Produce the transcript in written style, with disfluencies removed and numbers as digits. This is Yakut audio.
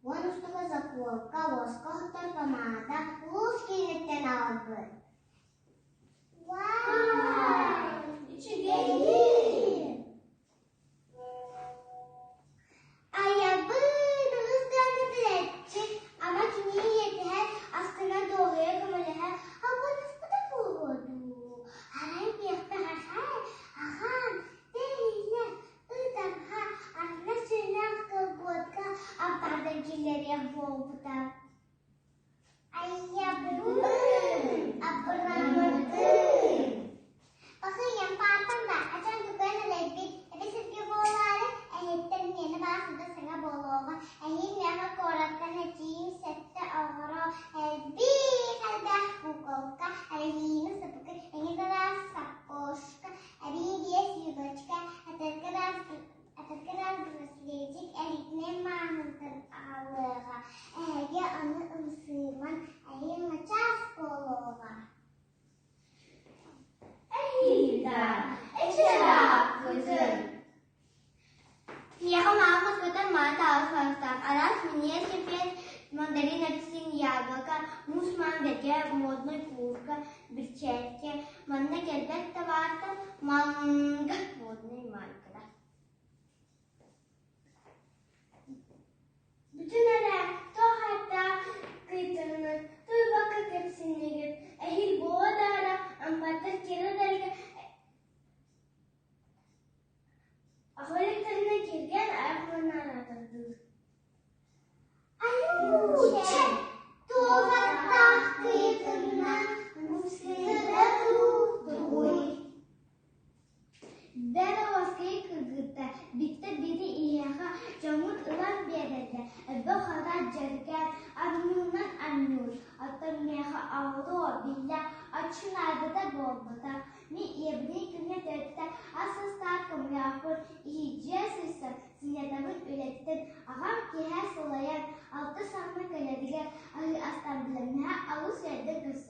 Уон устука заколка, уоска оһуттар помада улуус кииниттэн аҕалбыт. Вау! Үчүгэйдии! Айабыт олус даҕаны билэччи, ама кини ийэтиһэр, астына дуоһуйа көмөлөһөр, албыннаспыта буолуо дуу, арай миэхпэх ахай, ахан, тэриллэ, ытарҕа, арна сүннээх колготка ампаардан киллэриэх буолбута. Айабын, абыраммытын. Бахыйан паапам да ачан тукан элэйбит, эбэ сиргэ буолаары, эһиттэн миэнэ баасыда саҥа буолуоҕа, эһиил миэхэ куораттан эдьиийим сэттэ оҕоро элбии элбэх куколка, эрэһиинэ сапыкы, эҥин араас саппошка, эбии биэс юбочка, этэргэ араас Атыргыраан браслетик элитнэй маанытын аҕалыаҕа, эһиги ону ымсыыман, эһиил начаас буолуоҕа. Эһиилда, эчэрааппытын. Миэхэ маҕан хоспотон мааны таҕыс таҥастаах, араас минньигэс кэмпиэт, мандарин, апельсин, яблоко, муус маан бэргэ, модный куурка, бирчээккэ, манна кэлбэт табаартан манга модный маайкалар. Бүтүн эрэ туох ааттаах кыйтыннын, туйбакка кэпсиннигит, эһиил буола даҕаны ампаттар киирэ да илик Ахваликтарына кииргэн айах аатырдыыр. Айуу-чэ, туох аттаах кыйытынна, мусыра дуу, тугуй? Бэл уоскуйа кыргытта, биттэ бири иһиэхэ дьоҥҥут ылан биэрэллэр, элбэх хата дьэргээн, анньыынан анньыыр, оттон миэхэ оҕолуо биллэ оччо наадата буолбатах, мин ийэбиниин күҥҥэ төрүттэ ас астаах көмөлөөхпүн, иһирдьэ сыыйсан, сынньатабын үлэттэн, аҕам киэһэ сылайан, алта саҕана кэлэригэр аһыы астаан бэлэмнэһэ алыс эрдэ көрсөр.